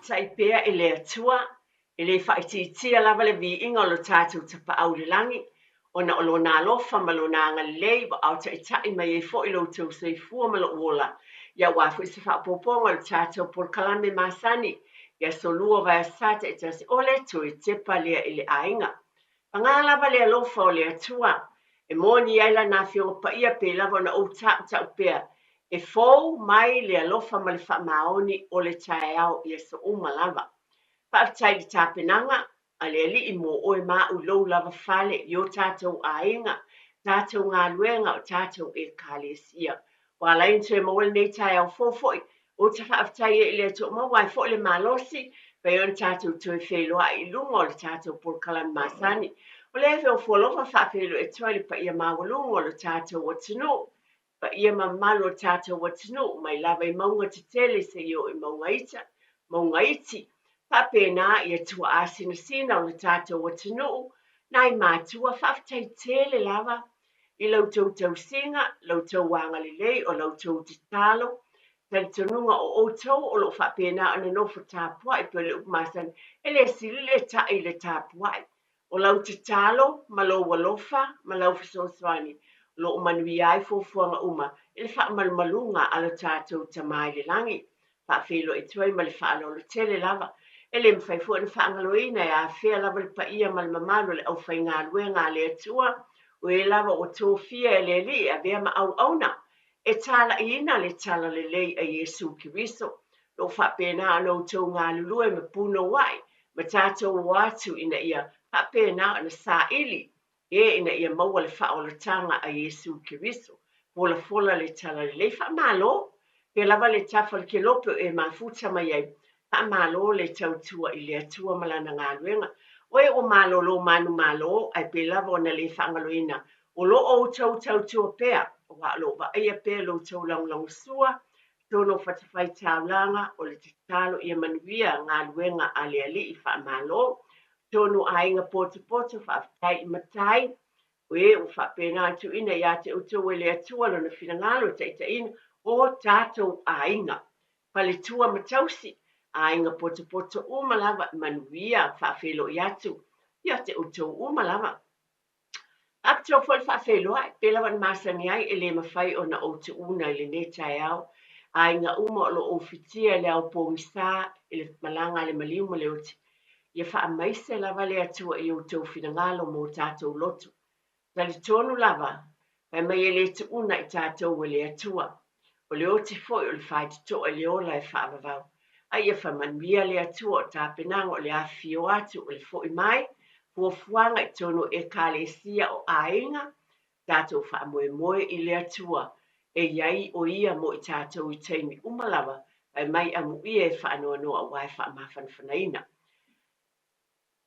Faafetai pea i le Atua, e le faaitiitia lava le viiga o lo tatou Tapaau i le Lagi, ona o Lona alofa ma Lona agalelei ua aotaitai mai ai foi lo outou soifua ma lou ola, ia aua foi se faaopoopoga o le tatou polokalame masani i Aso Lua o Vaiaso Sa taitasi o le Toe Tepa lea i le Aiga. Paga lava le alofa o le Atua, e moni ai Lana Afioga Paia pei lava ona ou tautau pea, e fou mai le alofa ma le faamaoni o le taeao i aso uma lava. Faafetai i le tapenaga a le Alii mo oe ma au i lou lava fale, i o tatou aiga, tatou galuega, o tatou Ekalesia. Ua ala ai ona toe maua lenei taeao fou foi. Ou te faafetai ai i le Atua ua maua ai foi le malosi, fai ona tatou toe feiloai i luga o le tatou polokalame masani. O lea e ofo alofa faafeiloai atu ai le paia maualuga o le tatou atunuu, paia mamalu o le tatou atunuu, mai lava i mauga tetele seia oo i mauga ita, mauga iti, faapena i atua sinasina o le tatou atunuu, nai matua, faafetai tele lava i la outou tausiga, la outou agalelei, o la outou tatalo, talitonuga o outou o lo o faapena ona nofo tapuai pei o le upu masani, e le sili le ta'i i le tapuai. O lau tatalo ma lou alofa ma lau fesoasoani o lo o manuia ai fuafuaga uma i le faamalumaluga a lo tatou Tama i le Lagi. Faafeiloai atu ai ma le faaaloalo tele lava. E le mafai foi ona faagaloina e afea lava le paia ma le mamalu o le aufaigaluega a le Atua, o e lava ua tofia e le Alii e avea ma auauna e talaiina le talalelei a Iesu Keriso. Lo o faapena ona outou galulue ma punouai ma tatou o atu ina ia faapena ona saili e ina ia maua le faaolataga a Iesu Keriso. Folafola le talalelei, faamalo. Pea lava le tafa o le kelope o e mafuta mai ai, faamalo le tautua i le Atua ma lana galuega. O e ua malolo manumalo, ae pei lava ona le faagaloina, o lo o outou tautua pea, aua o lo o vaaia pea lo outou lagolagosua, totonu o fatafaitaulaga, o le tatalo ia manuia galuega a le Alii, faamalo. Totonu o aiga potopoto, faafetai i matai, o e ua faapena ona tuuina ia te outou e le Atua lona finagalo e taitaiina o tatou aiga. Faletua ma tausi, aiga potopoto uma lava, manuia, faafeiloai atu ia te outou uma lava. Faapitoa foi le faafeiloai, pei lava ona masani ai, e le mafai ona ou tuuna i lenei taeao. Aiga uma o lo o ufitia i le ao pogisa i le malaga a le maliu ma le oti, ia faamaise lava le Atua i outou finagalo ma o tatou loto. Talitonu lava, fai mai e le tuuna i tatou e le Atua. O le oti foi o le faitotoa i le ola e faavavau. A ia faamanuia le Atua o tapenaga o le afifio atu o le fo'i mai, fuafuaga i totonu o Ekalesia o aiga, tatou faamoemoe i le Atua e i ai o Ia mo i tatou i taimi uma lava, fai mai amuia e faanoanoa aua e faamafanafanaina.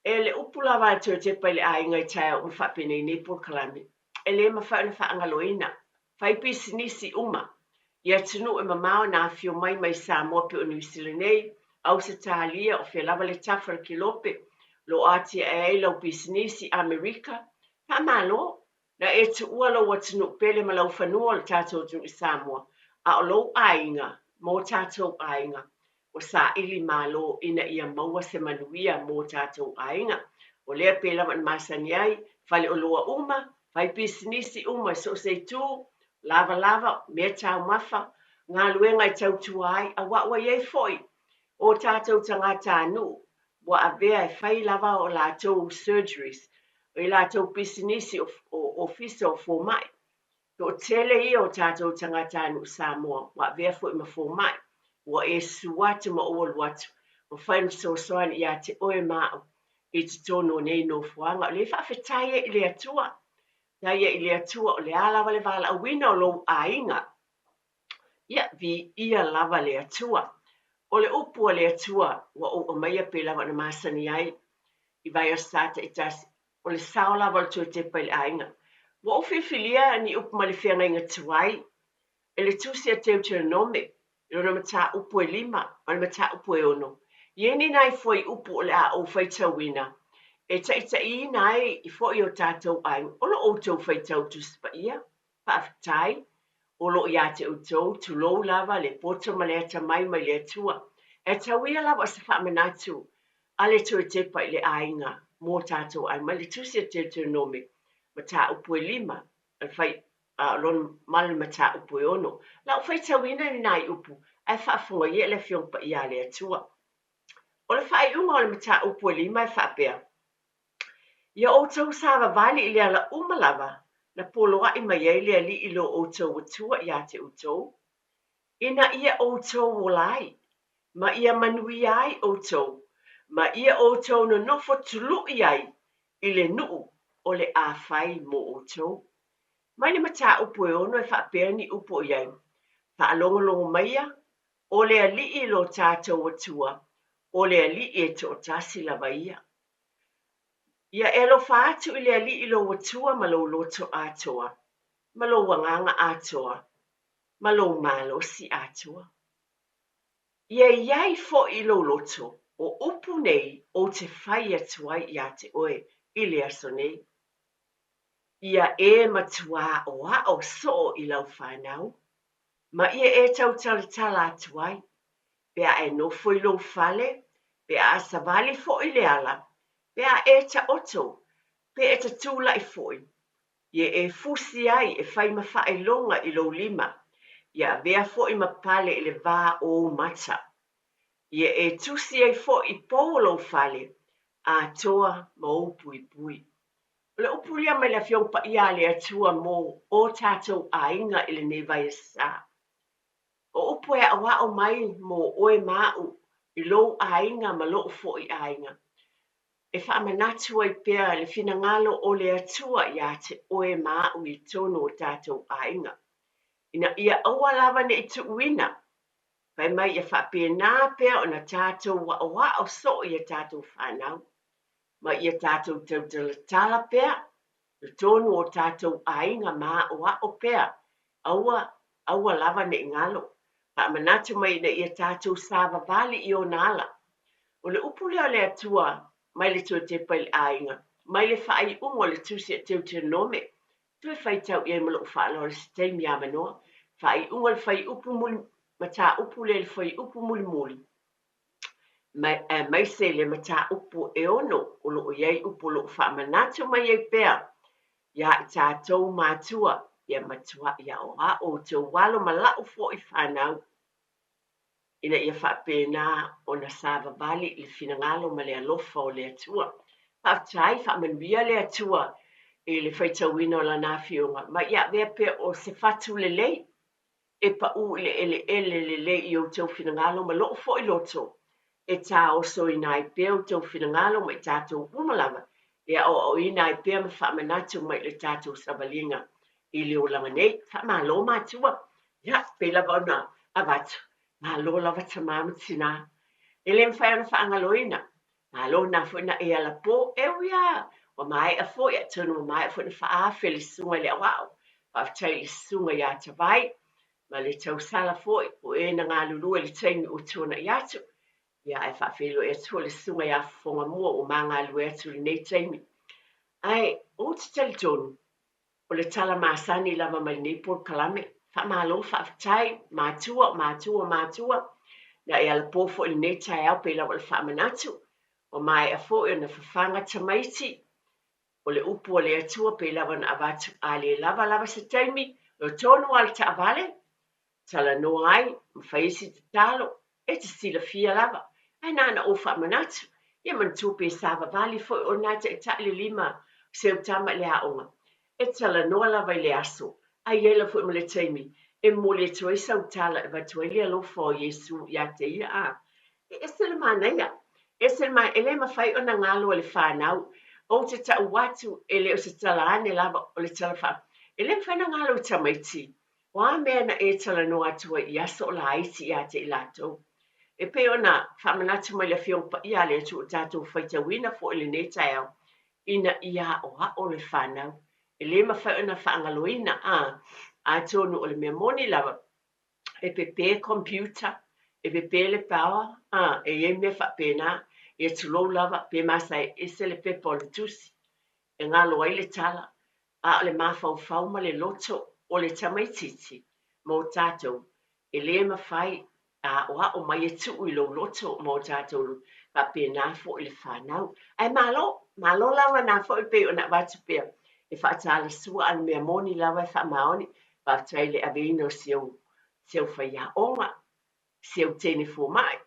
E le upu lava a le Toe Tepa i le aiga i taeao uma faapenei nei polokalame, e le mafai ona faagaloina. Fai pisinisi uma i atunuu e mamao na afio mai mai Samoa pei o Niu Sila nei, Ausetalia, o fea lava le tafa o le kelope o lo o atiae ai lau pisinisi, Amerika. Faamalo! Na e tuua lou atunuu pele ma lau fanua o le tatou atunuu i Samoa, a o lou aiga ma o tatou aiga ua saili malo ina ia maua se manuia mo tatou aiga. O lea pei lava ona masani ai, faleoloa uma, fai pisinisi uma i so o se itu, lavalava, mea taumafa, galuega e tautua ai, aua ua i ai foi o tatou tagatanuu ua avea e fai lava o latou surgeries, i latou pisinisi o ofisa o fomai. Toatele ia o tatou tagatanuu Samoa ua avea foi ma fomai, ua e susu atu ma ou alu atu, mafai ona fesoasoani ia te oe ma au i totonu o nei nofoaga. O lea e faafetai ai i le Atua, faafetai ai i le Atua o le a lava le valaauina o lou aiga. Ia, viia lava le Atua. O le upu a le Atua ua ou aumaia pei lava ona masani ai i Vaiaso Sa taitasi, o le sao lava o le Toe Tepa i le Aiga. Ua ou filifilia ni upu mai le feagaiga tuai e le tusi a Deuteronome i lona mataupu e 5 ma le mataupu e 6. E i ai ni nai fuaiupu o le a ou faitauina e taitaiina ai foi o tatou aiga. O lo outou faitau Tusi Paia, faafetai, o lo o ia te outou, tulou lava le poto ma le atamai mai le Atua. Ae tau ia lava o se faamanatu a le Toe Tepa i le Aiga mō tatou ai mai le Tusi a Teuteronome, mataupu e lima, a le fai, a o lona ma le mataupu e ono. La ua faitauina ni nai upu ae faafofoga ia i le Afioga Paia a le Atua. O le faaiuga o le mataupu e lima e faapea, Ia outou savavali i le ala uma lava na poloaʻi mai ai le Alii lo outou Atua iā te outou, ina ia outou ola ai, ma ia manuia ai outou, ma ia outou nonofo tuluʻi ai i le nuu o le a fai mo outou. Mai le mataupu e ono e faapea ni upu o i ai, Faalogologo maia, o le Alii lo tatou Atua, o le Alii e toatasi lava ia. Ia e alofa atu i le Alii lou Atua ma lou loto atoa, ma lou agaga atoa, ma lou malosi atoa. Ia i ai foi i lou loto o upu nei ou te fai atu ai iā te oe i le aso nei. Ia e matuā aʻoaʻo soo i lau fanau, ma ia e tautalatala atu ai, pe a e nofo i lou fale, pe a savali foi i le ala, pe a e taoto, pe e tatulaʻi foi, ia e fusi ai e fai ma faailoga i lou lima, ia avea foi ma pale i le va o ou mata. Ia e tusi ai foi i pou o lou fale, atoa ma ou puipui. O le upu lea mai le Afioga Paia a le Atua mo o tatou aiga i lenei vaiaso sa. O upu e aʻoaʻo mai mo ʻoe ma aʻu i lou aiga ma loʻu foi aiga, e faamanatu ai pea le finagalo o le Atua iā te ʻoe ma aʻu i totonu o tatou aiga, ina ia aua lava ne i tuuina, fai mai ia faapena pea ona tatou aʻoaʻo soo i a tatou fanau, ma ia tatou tautalatala pea i totonu o tatou aiga ma aʻoaʻo pea, aua, aua lava ne i galo. Faamanatu mai ina ia tatou savavali i ona ala. O le upu lea o le Atua mai le Toe Tepa i le Aiga, mai le faaiuga o le Tusi a Teuteronome, toe faitau i ai ma lou faaaloalo i se taimi avanoa. Faaiuga o le fuaiupu muli, mataupu lea i le fuaiupu mulimuli, aemaise le mataupu e ono o lo o i ai upu o lo o faamanatu mai ai pea iā i tatou matua, ia matuaʻi aʻoaʻo outou alo ma laʻu foi fanau, ina ia faapena ona savavali i le finagalo ma le alofa o le Atua. Faafetai, faamanuia le Atua i le faitauina o Lana Afioga, ma ia avea pea o se fatu lelei e paʻū i le eleele lelei i outou finagalo ma loʻu foi loto, e tāosoina ai pea outou finagalo ma i tatou uma lava e aʻoaʻoina ai pea ma faamanatu mai i le tatou savaliga i le olaga nei. Faamalo matua! Ia, pei lava ona avatu, malo lava tamā ma tinā. E le mafai ona faagaloina, Malo na foi na e alapō, e ui a, ua maea foi, atonu ua maea foi na faaafe le susuga i le aoao. Faafetai i le susuga iā Tavai, ma le tausala foi, o e na galulue i le taimi ua tuanaʻi atu. Ia, ae faafeiloai atu foi le susuga iā Fofogamua ua ma galulue atu i lenei taimi. Ae, ou te talitonu, O le tala masani lava mai lenei polokalame. Faamalo, faafetai, matua, matua, matua. Na e alapō foi i lenei taeao pei lava o le faamanatu. Ua maea foi ona fafaga tamaiti. O le upu a le Atua pei lava ona avatu a le lava lava se taimi, o tonu lava le taavale, talanoa ai ma fai ai si tatalo, e te silafia lava. Ae na ona ou faamanatu, ia manatua pe savavali foi oe na e taitai le lima o seu tama i le aoga, e talanoa lava i le aso, a i ai lava foi ma le taimi e momoli atu ai sau tala e avatu ai le alofa o Iesu iā te ia, a e ese le manaia, ese le manaia, e le mafai ona galo e le fanau. Ou te tau atu, e le o se tala ane lava, o le tala faa, e le mafai ona galo i tamaiti. O a mea na e talanoa atu ai i aso o laiti iā te i latou? E pei ona faamanatu mai le Afioga Paia a le Atua ua tatou faitauina foi i lenei taeao, ina ia aʻoaʻo le fanau. E le mafai ona faagaloina, a, atonu o le mea moni lava, e pepē computer, e pepē le power, a, e i ai mea faapena, ia tulou lava, pe masae ese le pepa o le tusi, e galo ai le tala, a o le mafaufau ma le loto o le tamaitiiti mo tatou, e le mafai aoao mai e tuu i lou loto ma o tatou faapena foi le fanau. Ae malo, malo lava na foi pei ona avatu pea e faatalasua a le mea moni lava e faamaoni. Faafetai i le aveina o si ou, si au faiaoga, si au teine fomai,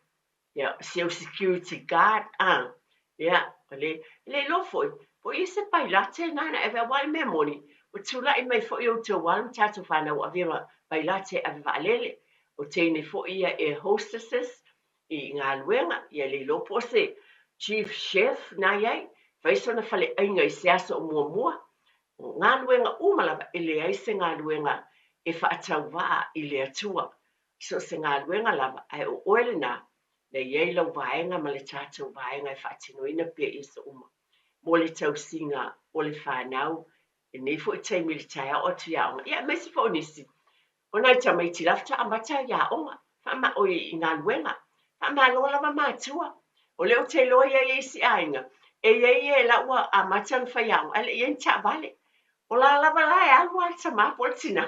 ia, si au security guard, a, ia, o le, e le iloa foi, po o i ai se pailate na na ave, aua o le mea moni, ua tulai mai foi outou alo ma tatou fanau ua avea ma pailate ave vaalele, o teine foi ia air hostesses i galuega, ia le iloa po o se chief chef na i ai, fai sona faleaiga i se aso o muamua. O galuega uma lava, e leai se galuega e faatauvaa i le Atua. So o se galuega lava, ae o oe lena, na i ai lau vaega ma le tatou vaega e faatinoina pea i aso uma mo le tausiga o le fanau i lenei foi taimi i le taeao atu i aoga, ia aemaise foi o nisi o nai tamaiti la faatoa amata i aoga, faama, oi, i galuega. Faamalo lava matua. O lea ou te iloa e i ai isi aiga, e i ai e la ua amata ona fai aoga, ae le i i ai ni taavale. O la lava la e alu lava le tama po o le tina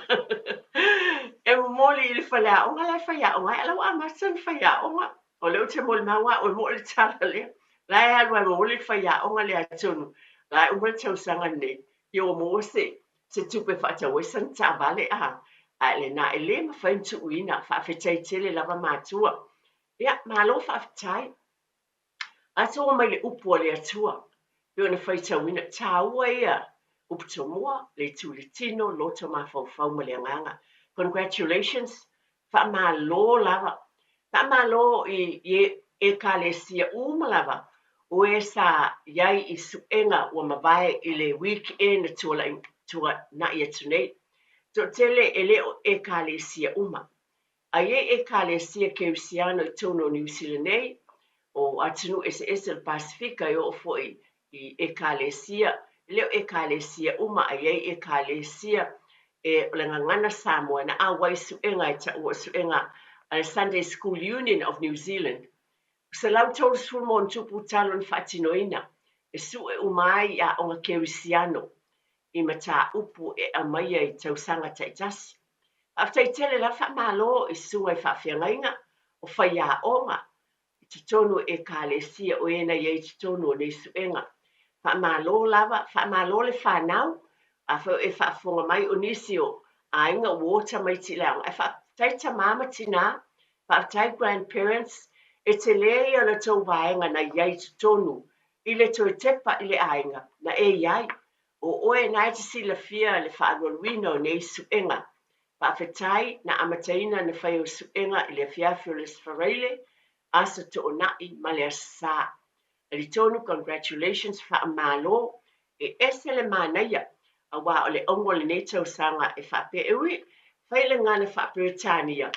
e momoli i le faleaoga la e faiaoga ai, a o la ua amata ona faiaoga. O lea ou te molimau lava au e moʻo le tala lea. La e alu lava e momoli i le faiaoga lea atonu la e uma le tausaga lenei, ia ua maua se se tupe e faatau ai sana taavale a, ae lena e le mafai ona tuuina. Faafetai tele lava matua. Ia, malo faafetai. Aso ua mai le upu a le Atua, pei ona faitauina, taua ia upu tomua, le itu i le tino, loto mafaufau ma le agaga. Congratulations, faamalo lava. Faamalo i i Ekalesia uma lava o e sa i ai i suega ua mavae i le weekend na tuanai atu nei. Toatele e le o Ekalesia uma. A i ai Ekalesia Kerisiano i totonu o Niu Sila nei, o atunuu eseese o le Pasefika e oo foi i Ekalesia, e le o Ekalesia uma, a i ai Ekalesia e o le gagana Samoa na auai i suega e taua o suega a le Sunday School Union of New Zealand. 130 ma ona tupu talo na faatinoina e sue uma ai i aoga Kerisiano i mataupu e aumaia i tausaga taitasi. Faafetai tele lava faamalo i susuga i faafeagaiga o faiaoga i totonu o Ekalesia o e na i ai i totonu o nei suega. Faamalo lava, faamalo le fanau, afai o e faafofoga mai o nisi o aiga ua o tamaiti i le aoga, ae faafetai tama ma tina, faafetai grandparents, e tele ia o le tou vaega na i ai i totonu i le toe tepa i le aiga na e i ai. O oe na e te silafia le faalualuina o nei suega. Faafetai na amataina na fai au suega i le afiafi o le Aso Faraile, Aso Toonai ma le Aso Sa. Talitonu congratulations faamalo e ese le manaia aua o le auga o lenei tausaga e faapea e ui fai le gagana faa-Peretania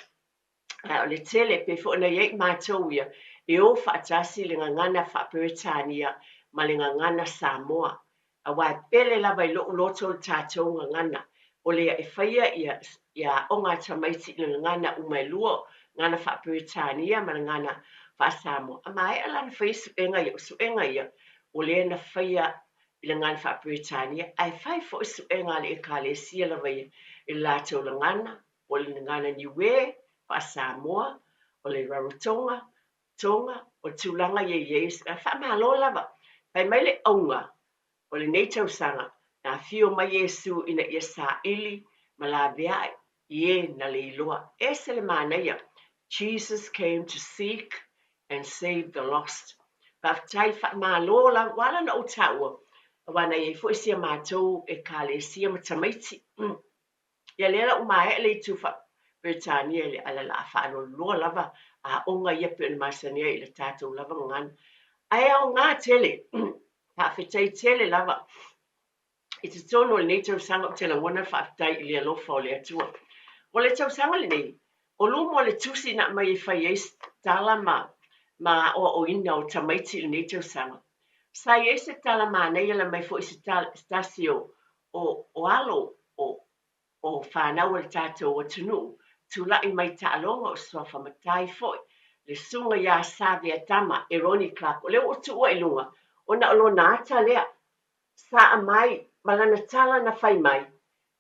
Ae o le tele, pei foi ona i ai matou ia, e o faatasi le gagana faa-Peretania ma le gagana Samoa. Aua e pele lava i lou loto le tatou gagana. O lea e faia ia, ia aoga a tamaiti i le gagana uma e lua, gagana faa-Peretania ma le gagana faa-Samoa. A maea la ona faia suega ia, o suega ia, o lea na faia i le gagana faa-Peretania, ae fai foi suega a le Ekalesia lava ia i le latou gagana, O le gagana Niue, faa-Samoa, o le Rarotonga, Tonga, o tulaga ia i ai, ae faamalo lava. Fai mai le auga o lenei tausaga, na afio mai Iesu ina ia saili ma laveai i e na le iloa. Ese le manaia, Jesus came to seek and save the lost. Faafetai, faamalo lava. Ua ala ona ou taua, aua na i ai foi si a matou Ekalesia ma tamaiti. Ia lea la ua maea le itu faa-Peretania i le ala laa faaloaloa lava aoga ia pei ona masani ai i le tatou lava gagana. Ae aoga tele, faafetai tele lava i totonu o lenei tausaga ou te lagona le faafetai i le alofa o le Atua. O le tausaga lenei, o luma o le tusi na aumai e fai ai tala ma ma aoaoina o tamaiti i lenei tausaga. Sa i ai se tala manaia na aumai foi i se tasi o o, o alo o, o fanau a le tatou atunuu, tulai mai taaloga o suafa matai foi, le susuga ia Saveatama Eroni Clark, o lea ua ou tuua i luga, ona o lona ata lea, sa aumai ma lana tala na fai mai,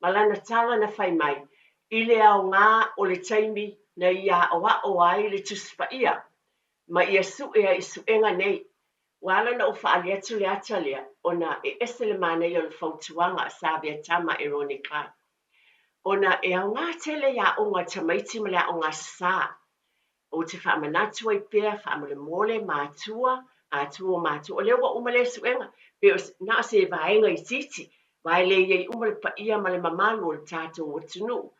ma lana tala na fai mai, i le aoga o le taimi na ia aʻoaʻo ai le Tusi Paia ma ia suʻe ai i suʻega nei. Ua ala ona ou faaali atu le ata lea ona e ese le manaia o le fautuaga a Savea Tama e Ronnie Clark ona e aoga tele i aoga a tamaiti ma le aoga Sa. Ou te faamanatu ai pea faamolemole matua, atua o matua, o lea ua uma lea suega, pe o na o se vaega itiiti, aua e le i ai uma le paia ma le mamalu o le tatou atunuu,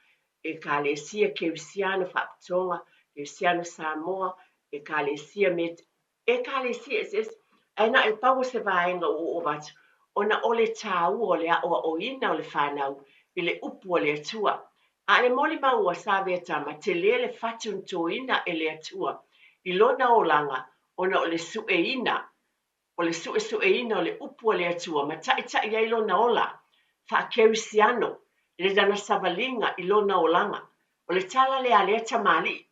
Ekalesia Kerisiano Faapitoga, Kerisiano Samoa, Ekalesia Met, Ekalesia eseese, ae na o le pau o se vaega ua ou avatu, ona o le taua o le aʻoaʻoina o le fanau i le upu a le Atua. A o le molimau a Savea Tama, tele le fatu na toina e le Atua i lona olaga ona o le sueina o le suesueina o le upu a le Atua ma taitaʻi ai lona ola faa-Kerisiano i lana savaliga i lona olaga. O le tala lea a lea tamalii,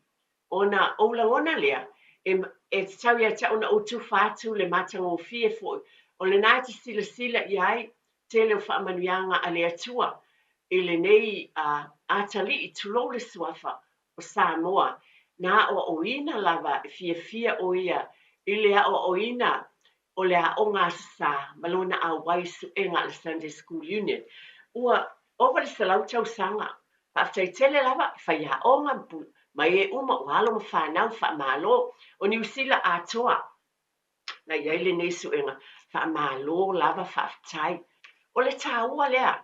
Ona ou lagona lea, e, e tatau ia te au ona ou tufa atu le matagofie foi o lena e te silasila i ai tele o faamanuiaga a le Atua i lenei uh, atalii, tulou le suafa o Samoa, na aʻoaʻoina lava e fiafia ʻo ia i le aʻoaʻoina o le aoga Aso Sa ma lona auai suega a le Sunday School Union. Ua ova le 100 tausaga. Faafetai tele lava i faiaoga ma e uma o alo ma fanau faamalo o Niu Sila atoa na i ai lenei suega. Faamalo lava faafetai. O le taua lea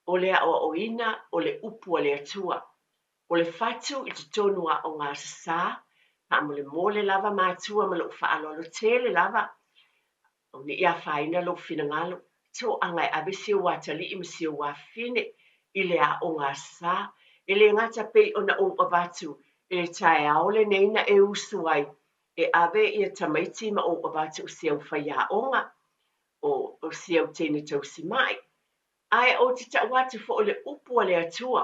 o le aʻoaʻoina o le upu a le Atua. O le fatu i totonu o aoga Aso Sa, faamolemole lava matua ma lou faaaloalo tele lava, au ne i afaina lou finagalo, toaga e ave si ou atalii ma si ou afafine i le aoga Aso Sa, e le gata pei ona ou avatu i le taeao lenei na e usu ai e ave ia tamaiti ma ou avatu o si au faiaoga, o si au teine tausimai, ae ou te tau atu foi o le upu a le Atua,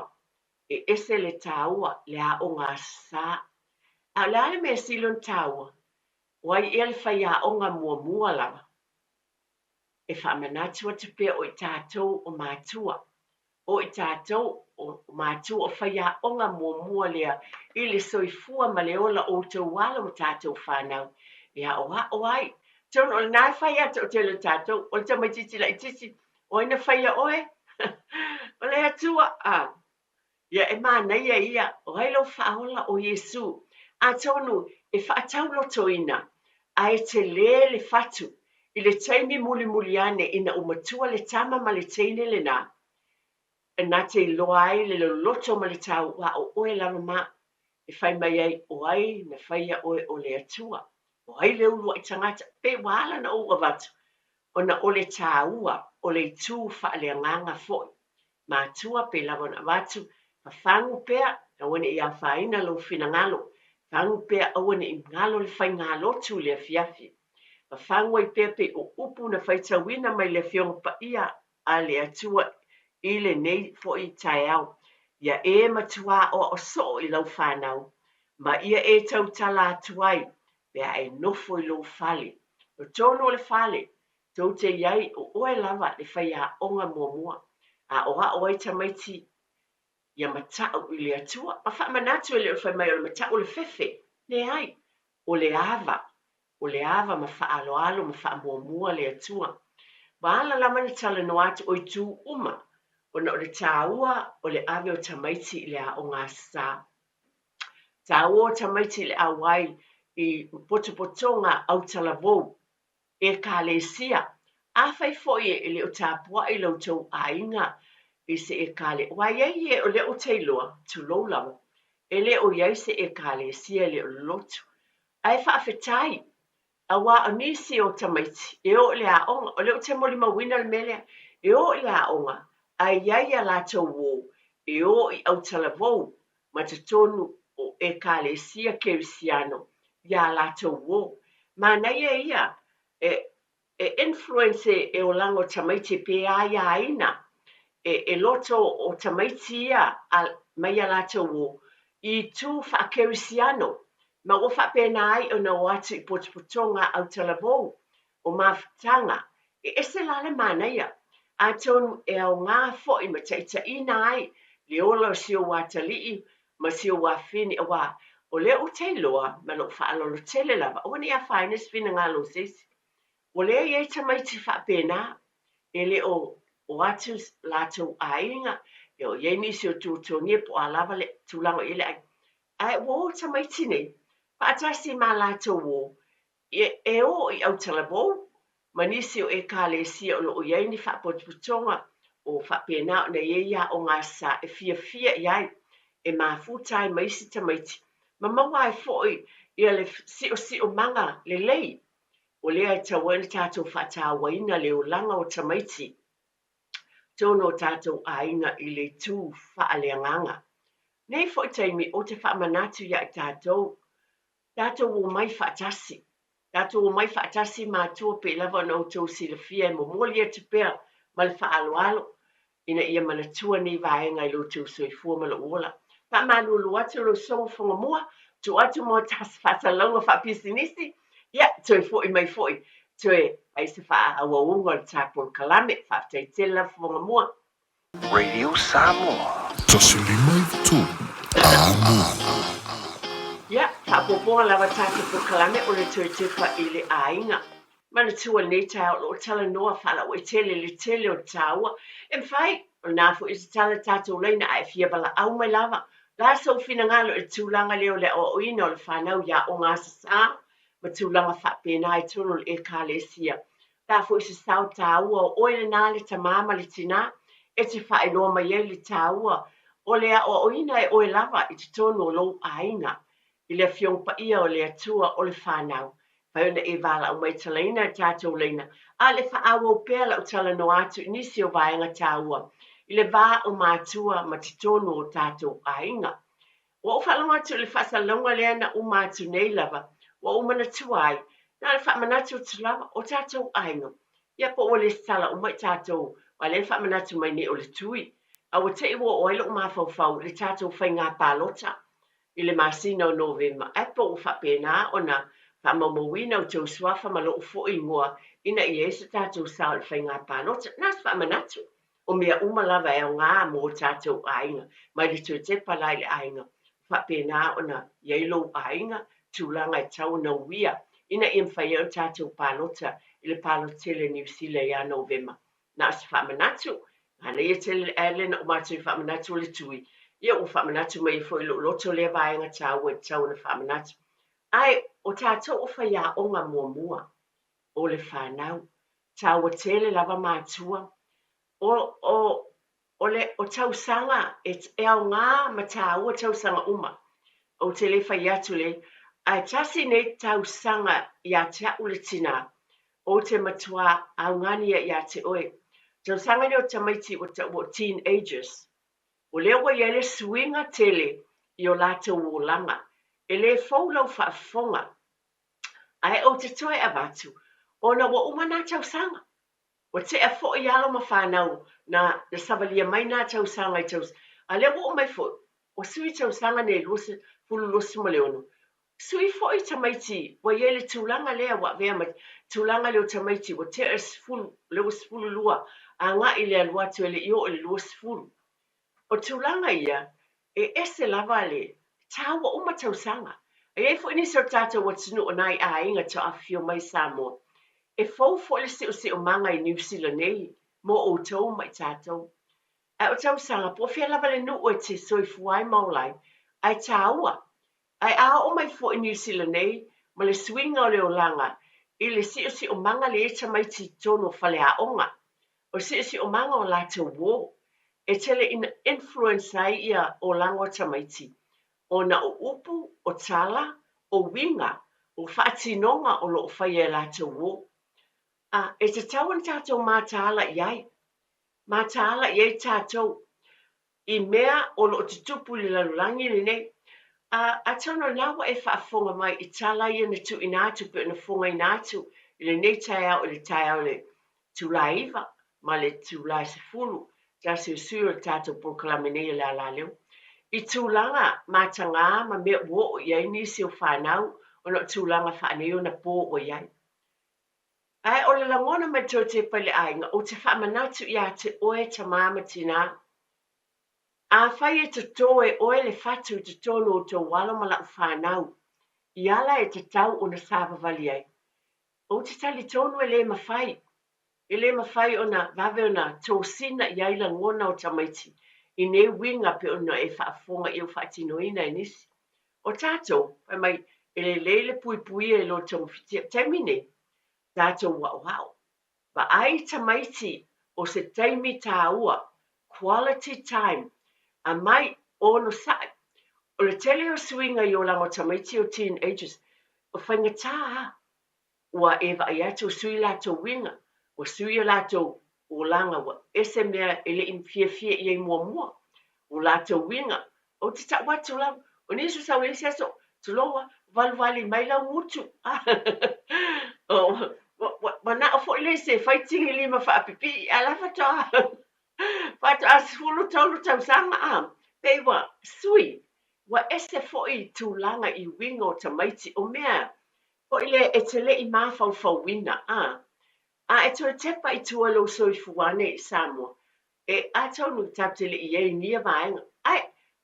e ese le taua le aoga Aso Sa. A o le a le mea sili ona taua? O ai ea le faiaoga muamua lava? E faamanatu atu pea o i tatou o matua. O i tatou o matua o faiaoga muamua lea i le soifua ma le ola o outou alo ma tatou fanau e aʻoaʻo ai. Atonu o lena e fai atu o tele o tatou, o le tamaitiiti laitiiti, O ai na faia ʻoe? O le Atua. A, ia e manaia ia, o ai lou faaola? ʻO Iesū. Atonu e faataulotoina, a e telē le fatu i le taimi mulimuli ane ina ua matua le tama ma le teine lenā, na te iloa ai le loloto ma le tau, a ʻo ʻoe lava ma e fai mai ai, o ai na faia ʻoe o le Atua? O ai le uluaʻi tagata? Pei ua ala ona ou avatu, ona o le tāua o le itū faaleagaga foi. Matua, pei lava ona avatu, fafagu pea, aua ne i afaina lou finagalo, fagu pea aua ne i galo le faigalotu i le afiafi. Fafagu ai pea pei o upu na faitauina mai le Afioga Paia a le Atua i lenei foi taeao, ia e matuā aʻoaʻo soo i lau fanau, ma ia e tautala atu ai pe a e nofo i lou fale. O totonu o le fale, tou te i ai o oe lava le faiaoga muamua, aʻoaʻo ai tamaiti ia mataʻu i le Atua. Ma faamanatu e le o le fai mai o le mataʻu o le fefe, leai, o le ava, o le ava ma faaaloalo ma faamuamua le Atua. Ua ala lava na talanoa atu o itu uma ona o le tāua o le ave o tamaiti i le aoga Aso Sa. Tāua o tamaiti i le ʻauai i potopotoga autalavou, Ekalesia. Afai foi e le o tapuaʻi lo outou aiga i se ekale, aua e i ai e o lea ou te iloa, tulou lava, e le o i ai se ekalesia e le o lolotu. Ae faafetai, aua o nisi o tamaiti e o i le aoga, o lea ou te molimauina le mea lea, e o i le aoga, ae i ai a latou uō e o i autalavou ma totonu o Ekalesia Kerisiano iā latou uō. Manaia ia e e influence e olaga o tamaiti pe aiaina e e loto o tamaiti ia a mai a latou uō i itu faa-Kerisiano ma ua faapena ai ona o atu i potopotoga autalavou o mafutaga e ese la le manaia, atonu e aoga foi ma taitaiina ai le ola o si ou atalii ma si ou afafine auā o lea ou te iloa ma lou faaaloalo tele lava, aua ne i afaina se finagalo o se isi. Ua leai e i ai tamaiti faapena, e le o o atu latou aiga, ia o i ai nisi o tuatuagia po o a lava le tulaga o i ai le aiga. Ae ua o tamaiti nei faatasi ma latou uo e o i autalavou ma nisi o Ekalesia o lo o i ai ni faapotopotoga o faapena ona i ai aoga sa e fiafia i ai, e mafuta ai ma isi tamaiti ma maua ai foi ia le siosiomaga lelei. O lea e tatau ai ona tatou faatauaina le olaga o tamaiti totonu o tatou aiga i le itu faaleagaga. Nei foi taimi ou te faamanatu ia i tatou, tatou omai faatasi. Tatou omai faatasi matua pei lava ona outou silafia e momoli atu pea ma le faaaloalo ina ia manatua nei vaega i lo outou soifua ma lou ola. Faamalulu atu lau Sosoga Fogamua, tuu atu mo tasi faasalalauga faapisinisi, ia toe foi mai foi toe fai se faaauauga o le ta polokalame. Faafetai tele lava Fogamua. Radio Samoa. 153 Amoa. Ia, faaopoopoga lava tatou polokalame o le toe tepa i le aiga. Manatua lenei taeao o lo o talanoa faalauaitele le tele o le taua. E mafai, o lena foi e tatala tatou laina a e fia valaau mai lava. O le a sou finagalo i le tulaga lea o le aoaoina o le fanau i aoga sasa ma tulaga faapena i totonu o le Ekalesia. Le a foi se sao taua o oe lena le tamā ma le tinā e te faailoa mai ai le taua o le aoaoina e oe lava i totonu o lou aiga i le Afioga Paia o le Atua o le fanau. Fai ona e valaau mai talaina e tatou laina a o le faaauau pea lau talanoa atu i nisi o vaega taua i le va o matua ma totonu o tatou aiga. Ua ou faalogo atu i le faasalalauga lea na uma atu nei lava, ua ou manatua ai, na o le faamanatu atu lava, o tatou aiga, ia po ua lesitala uma i tatou, aua lea na faamanatu mai nei o le tui, a ua te i ua oo ai lou mafaufau i le tatou faiga palota i le masina o Novema, ae po ua faapena ona faamaumauina outou suafa ma lou foi igoa ina ia i ai so tatou sao i le faiga palota. Na o se faamanatu. O mea uma lava e aoga mo tatou aiga, mai le toe tepa la i le aiga, faapena ona i ai lou aiga, tulaga e tatau ona uia ina ia mafai ai ona tatou palota i le palota tele a Niu Sila ia Novema. Na o se faamanatu, manaia tele le ad lea na uma atu ai faamanatu o le tui, ia ua faamanatu mai ai foi i lou loto lea vaega taua e tatau ona faamanatu. Ae o tatou o faiaoga muamua o le fanau, taua tele lava matua. O, o, o le, o tausaga e, e aoga ma taua tausaga uma. Ou te le fai atu le, ae tasi nei tausaga ia te a'u le tinā, ou te matuā augani ai ia te oe. Tausaga nei o tamaiti ua taua o teenagers. O lea ua i ai le suiga tele i o latou olaga. E le fou lau faafofoga. Ae ou te toe avatu, ona ua uma nā tausaga. Ua tea foi alo ma fanau na na savalia mai nā tausaga i tausaga, a lea ua oo mai foi, ua sui tausaga nei 2026, sui foi tamaiti ua i ai le tulaga lea ua avea ma tulaga lea o tamaiti ua tea le sefulu, lea ua 12 agai i le alu atu e le i oo i le 20. O tulaga ia, e ese lava le taua uma tausaga. E i ai foi nisi o tatou atunuu o nai aiga tau afifio mai i Samoa, e fou foi le siosiomaga i Niu Sila nei mo outou ma i tatou. Ae o tausaga, po o fea lava le nuu e te soifua ai ma ola ai, ae taua. Ae a oo mai foi i Niu Sila nei ma le suiga o le olaga i le siosiomaga lea i ai tamaiti i totonu o faleaoga, o le siosiomaga o latou uo, e tele ina influence ai ia olaga o tamaiti ona o upu, o tala, o uiga, o faatinoga o lo o faia e latou uo. A, e tatau ona tatou mataala i ai, mataala i ai tatou. i mea o lo o tutupu i le lalolagi lenei. A, atonu o lena ua e faafofoga mai i tala ia na tuuina atu pei ona fofogaina atu i lenei taeao i le taeao i le itula e 9 ma le itula e 10, tasi o sui o le tatou polokalame nei o le Alaleo, i tulaga matagā ma mea ua oo i ai nisi o fanau ona o tulaga faaneionapo ua i ai. Ae o le lagona mai tou te pai le aiga, ou te faamanatu ia te oe tamā ma tinā. Afai e totō e oe le fatu i totonu o tou alo ma lau fanau, i ala e tatau ona savavali ai, ou te talitonu e le mafai, e le mafai ona vave ona tosina i ai lagona o tamaiti i nei uiga pei ona e faafofoga i ou faatinoina e nisi. O tatou, fai mai, e lelei le puipuia i lo togafitia. Taimi nei, tatou aoao. Vaai tamaiti o se taimi tāua, quality time, aumai, onosai. O le tele o suiga i olaga o tamaiti o teenagers, o faigata lava. Ua e vaai atu ua sui latou uiga, ua sui o latou olaga, ua ese mea e le i fiafia i ai muamua, o latou uiga. Ou te tau atu lava, o nisi o sau i le isi aso, tulou a, valuvali mai lau gutu. Ua manao foi le isi e fai tigilima faapipii, a o la faatoa faatoa 13 tausaga a, pei ua sui, ua ese foi tulaga i uiga o tamaiti, o mea foi lea e te le i mafaufauina, a. A e toe tepa i tua i lou soifua nei i Samoa, e atonu tatou te le i i ai i nia vaega, ae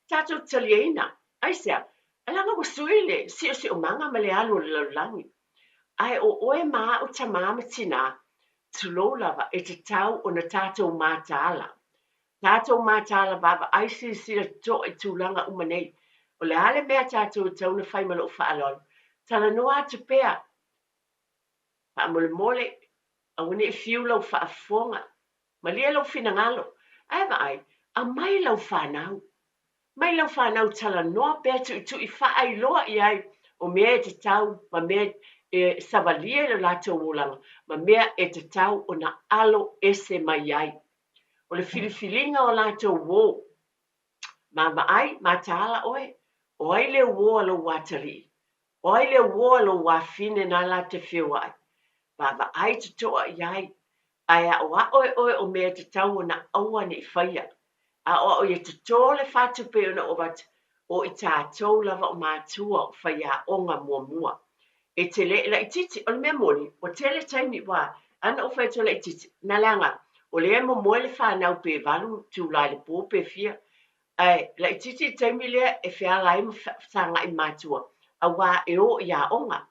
tatou te taliaina. Aisea? Leaga ua sui le siosiomaga ma le alu o le lalolagi. Ae o oe ma a'u tamā ma tinā, tulou lava, e tatau ona tatou mataala. Tatou mataala vaavaai silasila totoa i tulaga uma nei. O le a le mea tatou e tatau ona fai ma lou faaaloalo? Talanoa atu pea. Faamolemole, aua ne i fiu lau faafofoga. Malie lou finagalo. Ae vaai, aumai lau fanau. Mai lau fanau talanoa pea tuitui faailoa i ai o mea e tatau ma mea e savalia i lo latou olaga ma mea e tatau ona alo ese mai ai. O le filifiliga o latou uō. Vaavaai, mataala oe, o ai le uō a lou atalii? O ai le uō a lou afine na la te feoai? Vaavaai totoa i ai, ae aʻoaʻo e oe o mea e tatau ona aua ne i faia. Aʻoaʻo ia totō le fatu pei ona ou avatu, o i tatou lava o matua o faiaoga muamua. E te le laitiiti, o le mea moni, ua tele taimi ua ana ou fai atu laitiiti, na leaga o lea e momoe le fanau pe 8 itula i le po pe fia, ae laitiiti le taimi lea e feala ai ma fesagai matua, auā e o i aoga.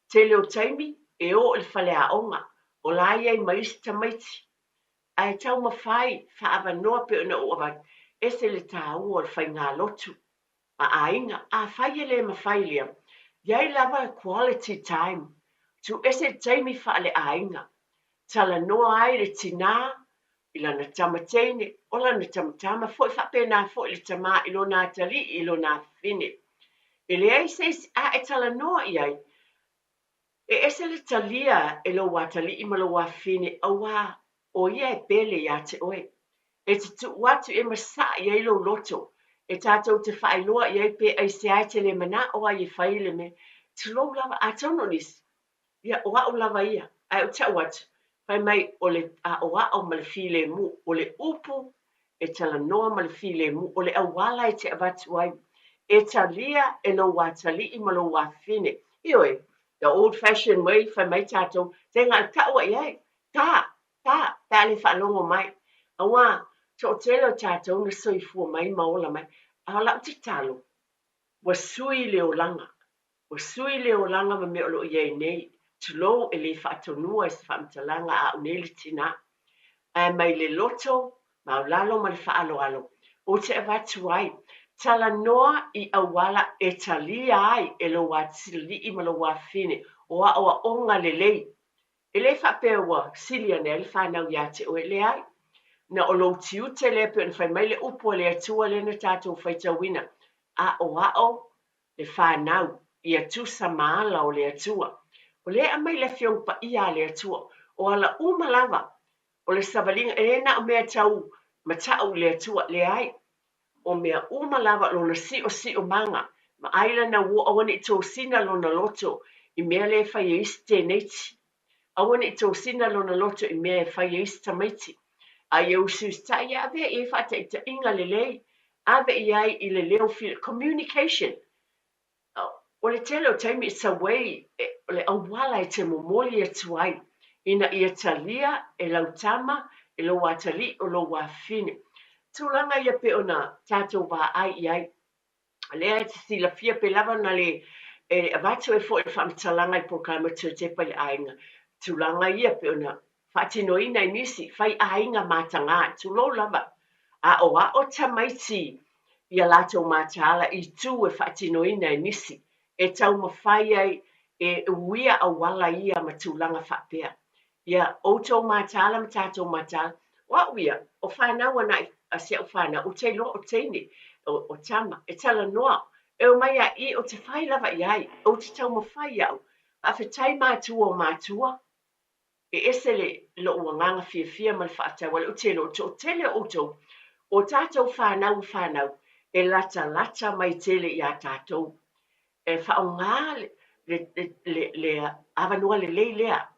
Tele o taimi e o i le faleaoga, o la e i ai ma isi tamaiti. Ae taumafai, faaavanoa pei ona ou avatu, ese le tāua o le faigalotu ma aiga. Afai e le mafai lea, i ai lava quality time, tuu ese le taimi faaleaiga, talanoa ai le tinā i lana tama teine, o lana tama tama foi, faapena foi le tamā i lona atalii i lona afafine. E leai se isi a e talanoa i ai, E ese le talia e lou atalii ma lou afafine auā o ia e pele iā te oe. E te tuu atu e masaa i ai lou loto, e tatou te faailoa i ai pe aisea e te le manao ai e fai le mea. Tulou lava, atonu o nisi, ia o a'u lava ia, ae ou tau atu, fai mai o le aʻoaʻo ma le filemu, o le upu e talanoa ma le filemu, o le auala e te avatu ai, e talia e lou atalii ma lou afafine. Ioe, the old fashion way, fai mai tatou, tega tau ai ai, ta, ta, pe a le faalogo mai. Auā, toatele o tatou na soifua mai ma ola mai, a o lau tatalo, ua sui le olaga, Ua sui le olaga ma mea o lo o i ai nei, tulou e le faatonua i se faamatalaga a au nei le tinā. Ae mai le loto maulalo ma le faaaloalo, ou te avatu ai, talanoa i auala e talia ai e lou atalii ma lou afafine o aoaoga lelei. E le faapea ua sili ane ai le fanau iā te oe, leai. Na o lou tiute lea pei ona fai mai le upu a le Atua lea na tatou faitauina, aoao le fanau ia tusa ma ala o le Atua. O lea e aumai le Afioga Paia a le Atua, o ala uma lava o le savaliga, e le na o mea tau matau i le Atua, leai, o mea uma lava lona siosiomaga, vaai lana uo, aua ne i tosina lona loto i mea lea e fai e isi teneiti, aua ne i tosina lona loto i mea e fai e isi tamaiti, a ia usiusitai ia avea i ai faataitaiga lelei, ave i ai i le leo fili, communication. O le tele o taimi it's a way, o le auala e te momoli atu ai ina ia talia e lau tama, e lou atalii, o lou afafine. Tulaga ia pei ona tatou vaai i ai, lea e te silafia pe lava ona le e avatu ai foi le faamatalaga i polokalame toe tepa i le aiga, tulaga ia pei ona faatinoina e nisi, fai aiga mataga, tulou lava, aoao tamaiti i a latou mataala i itu e faatinoina e nisi, e taumafai ai e uia auala ia ma tulaga faapea. Ia outou mataala ma tatou mataala. O au ia, o fanau ana a si au fanau, ou te iloa o teine, o tama, e talanoa, e omai a i, ou te fai lava i ai, ou te taumafai au. Faafetai matua o matua, e ese le lou agaga fiafia ma le faafetai, aua o lea ou te iloa o le toatele o outou, o tatou fanau a fanau, e latalata mai tele ia tatou. E faaaoga le avanoa lelei lea,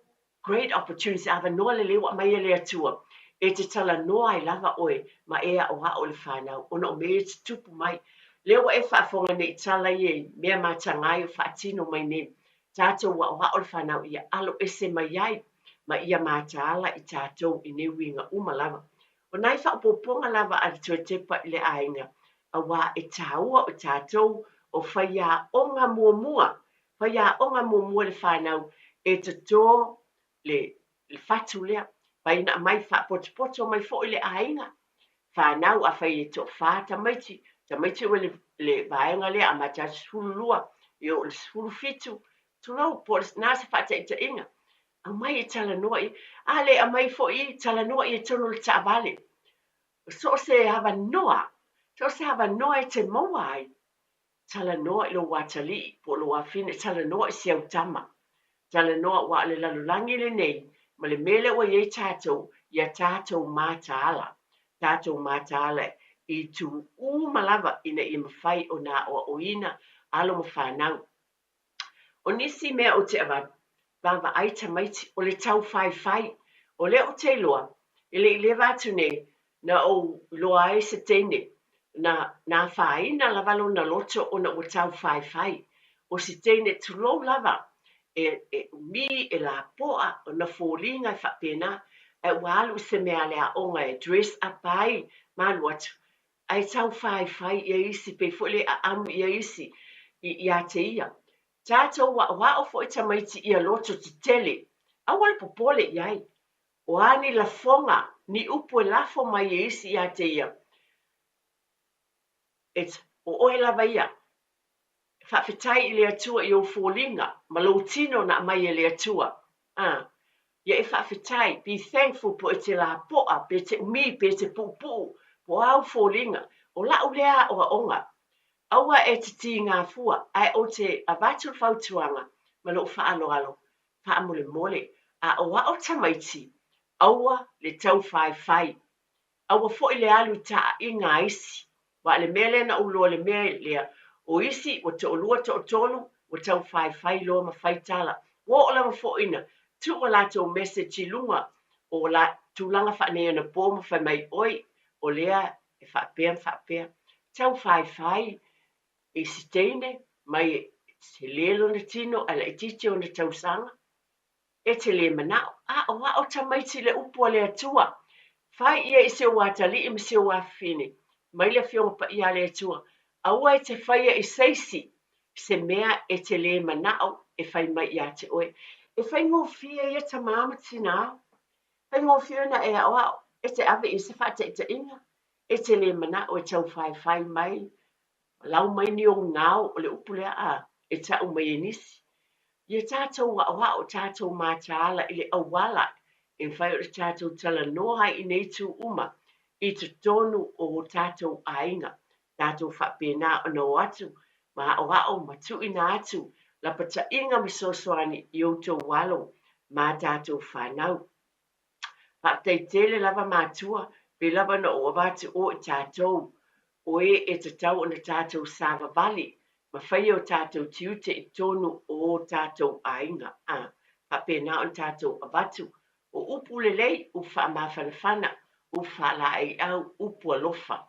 great opportunity, avanoa lelei ua aumai e le Atua e te talanoa ai lava oe ma e aoao i le fanau ona o mea ia e tutupu mai. Lea ua e faafofoga nei i tala ia i mea mataga ia ua faatino mai nei, tatou aoao le fanau ia alo ese mai ai ma ia mataala i tatou i nei uiga uma lava. O nai faaopoopoga lava a le Toetepa i le aiga, aua e taua o tatou o faiaoga muamua, faiaoga muamua le fanau e toto le fatu lea, fai ina aumai faapotopoto mai foi le aiga, fanau afai e toafa tamaiti, tamaiti ua le le vaega lea amata atu i le 12 e oo i le 17, tulou, po o na se faataitaiga, Aumai e talanoa i, a le aumai foi i, talanoa i totonu o le taavale. So o se avanoa, so o se avanoa e te maua ai, talanoa i lou atalii po o lou afine, talanoa i si au tama. Talanoa aua o le lalolagi lenei ma le mea lea ua i ai tatou, ia tatou mataala, tatou mataala i itu uma lava ina ia mafai ona aoaoina alo ma fanau. O nisi mea ou te avatu, vaavaai tamaiti, o le taufaifai. O lea ou te iloa, e le i leva atu nei, na ou iloa ai se teine, na na afaina lava lona loto ona ua taufaifai. O si teine, tulou lava, e e umi, e lapoa, ona foliga e faapena, ae ua alu i se mea a le aoga e dress up ai ma alu atu, Ae taufaifai ia isi, pei foi le aamu ia isi ia te ia. Tatou aoao foi tamaiti ia loto tetele, aua le popole i ai. O a ni lafoga, ni upu e lafo mai e isi ia te ia, it's o oe lava ia. Faafetai i le Atua i ou foliga ma lou tino na aumai e le Atua. A. Ia e faafetai, be thankful po e te lapoa, pe te umi, pe te puupuu, po o a ou foliga. O la'u lea aoaoga. Aua e te tīgā fua, ae ou te avatu le fautuaga ma lou faaaloalo, faamolemole, aoao tamaiti, aua le taufaifai. Aua foi le alu i taaiga a isi. Aua o le mea lea na ou iloa le mea lea, o isi ua toalua toatolu ua taufaifai loa ma fai tala. Ua oo lava foi ina tuu a latou message i luga o la tulaga faaneionapo ma fai mai, oi, o lea e faapea ma faapea. Taufaifai i si teine mai e tele lona tino ae laitiiti ona tausaga. E te le manao, aoao tamaiti i le upu a le Atua. Fai ia i si ou atalii ma si ou afafine, mai le Afioga Paia a le Atua, aua e te faia i se isi se mea e te le manao e fai mai ia te oe. E faigofie ia tamā ma tinā, faigofie ona e aoao, e te ave i se faataitaiga, e te le manao e taufaifai mai Lau mai ni ou gao, o le upu lea a, e ta'u mai e nisi. Ia tatou aʻoaʻo tatou mataala i le auala e mafai ona tatou talanoa ai i nei itu uma i totonu o o tatou aiga. Tatou faapena ona o atu ma aʻoaʻo ma tuuina atu lapataiga ma fesoasoani i outou alo ma tatou fanau. Faafetai tele lava matua, pei lava ona ou avatu o i tatou, o e e tatau ona tatou savavali ma faia o tatou tiute i totonu o o tatou aiga, a faapena ona tatou avatu o upu lelei, upu faamafanafana, upu faalaeiau, upu alofa.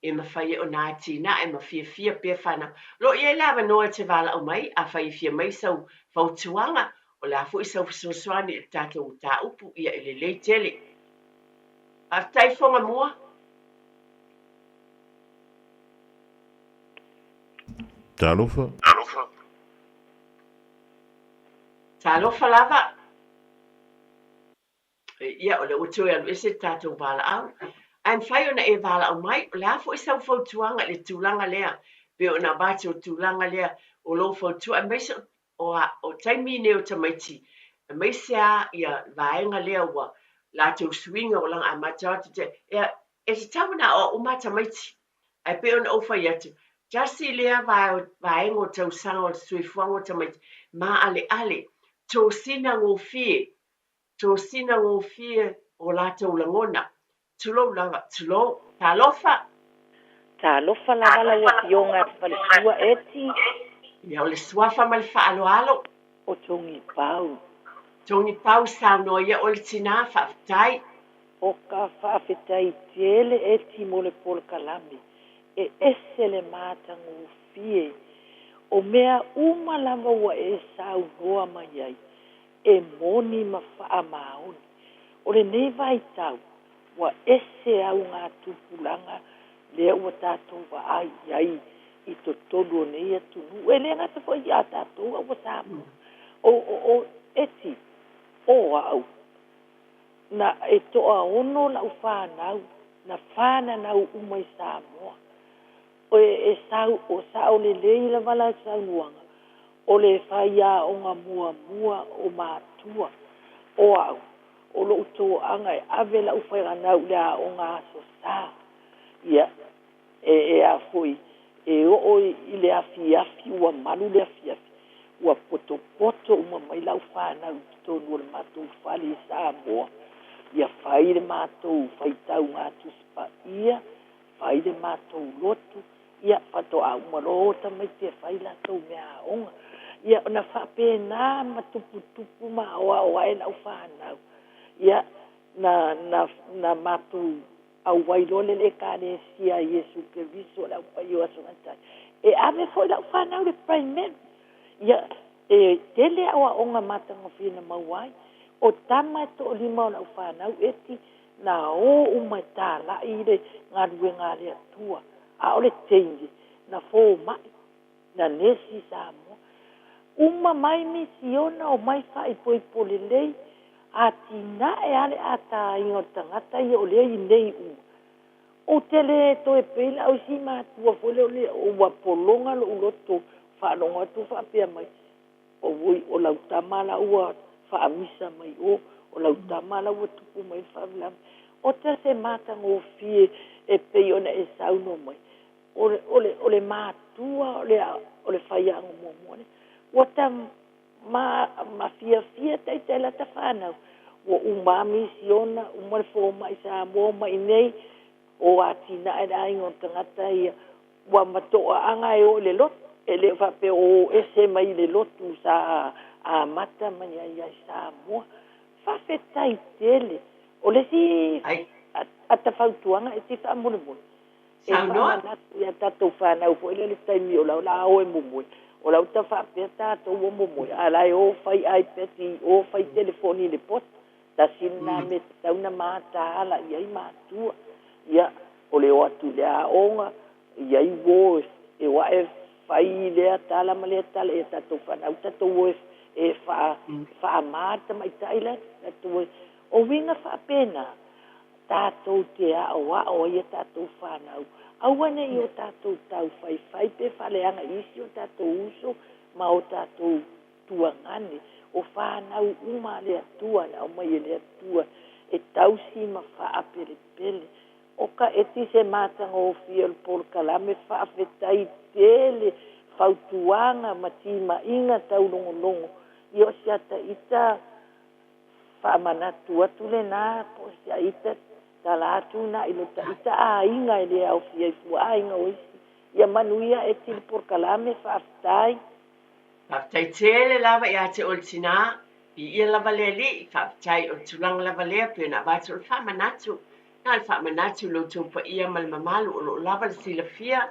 E mafai ai ona atinae ma fiafia pea fanau. O lo o i ai le avanoa e te valaau mai, afai e fia mai sau fautuaga, o le a foi sau fesoasoani i le tatou mataupu, ia e lelei tele. Faafetai Fogamua. Talofa. Talofa lava. Ia, o lea ua toe alu ese le tatou valaau. Ae mafai ona e valaau mai, o le a foi sau fautuaga i le tulaga lea, pei ona avatu o le tulaga lea o lou fautua, aemaise o, o taimi nei o tamaiti, aemaise lava ia vaega lea ua latou suiga ua laga amata atu te, e, e tatau ona aoao uma tamaiti. Ae pei ona ou fai atu, tasi lea vaega o tausaga o le soifuaga o tamaiti, maaleale, tosina gofie, tosina gofie o latou lagona. Tulou lava, tulou. Talofa! Talofa lava lau Afioga Falettua Eti. Ia, o le suafa ma le faaaloalo. O Togipau. Togipau, saunoa ia oe le tina, faafetai. O ka faafetai tele Eti mo le polokalame. E ese le matagofie. O mea uma lava ua e saunoa mai ai, e moni ma faamaoni. O lenei vaitau, ua ese augatupulaga lea ua tatou vaai i ai i totonu o nei atunuu. E le gata foi ia tatou a ua Samoa. O Eti, o au, na e toaono lau fanau, na fananau uma i Samoa. O e sau, o sao lelei lava la saunoaga, o le faiaoga muamua o matua. O au, o lou toaga e ave lau fanau i le aoga aso sa. Ia, e a foi, e oo i le afiafi, ua malu le afiafi, ua potopoto uma mai lau fanau i totonu o le matou fale i Samoa. Ia fai le matou faitauga Tusi Paia, fai le matou lotu, ia faatoa uma loa o tamaiti e fai latou mea aoga. Ia ona faapena ma tuputupu ma aoao ae lau fanau. Ia na matou auai loa le Ekalesia a Iesu Keriso le aupai o Aso Gatae. E ave foi lau fanau le primary. Ia e tele aoaoga matagofie na maua ai. O tama e toalima o lau fanau Eti na o uma e talai i le galuega a le Atua. A o le teine na fomai, na nesi Samoa. Uma mai misiona o mai faaipoipo lelei, atinae a le ataina o le tagata ia o lea i nei uma. Ou te le toe pei la au isi matua foi lea o le ua pologa lou loto faalogo atu faapea mai, oi o lau tama la ua faamisa mai o lau tama la ua tupu mai le faalavelave. O te se matagofie e pei ona e saunoa mai. O le matua o le faiaoga muamua lea. Ua ta ma fiafia taitai lata fanau. Ua uma misiona, uma le fomai Samoa mai nei, o atinae le aiga o tagata ia. Ua matoaaga e o i le lotu. E le faapea o ese mai i le lotu sa amata mai ai ai Samoa. Faafetai tele. O le isi atafautuaga e ti faamolemole. E faamanatu ia tatou fanau foi lea le taimi o lau la o e momoe. O lau ta faapea tatou ua momoe. A la e o fai iPad i o fai telefoni i le poto. Tasi lena mea tatau na mataala i ai matua. Ia, o le o atu i le aoga, iai uo e o ae fai lea tala ma lea tala ia tatou fanau tatou o e faamā tamaitai la tatou o uiga faapena tatou te aoao ai ia tatou fanau. Aua nei o tatou taufaifai pe faaleaga i isi o tatou uso ma o tatou tuagane. O fanau uma a le Atua na aumai e le Atua e tausi ma faapelepele. O ka eti se matagofie o le polokalame faafetai tele fautuaga ma timaiga taulogologo. Ia o si ata ita faamanatu atu lena po o si ita tala atu na i lo taita aiga e le aofia i fua aiga o isi. Ia manuia Eti le polokalame faafetai. Faafetai tele lava ia te oe le tina, viia lava le Alii, faafetai o le tulaga lava lea pei ona avatu o le faamanatu. Na o le faamanatu i lo outou paia ma le mamalu o lo o lava le silafia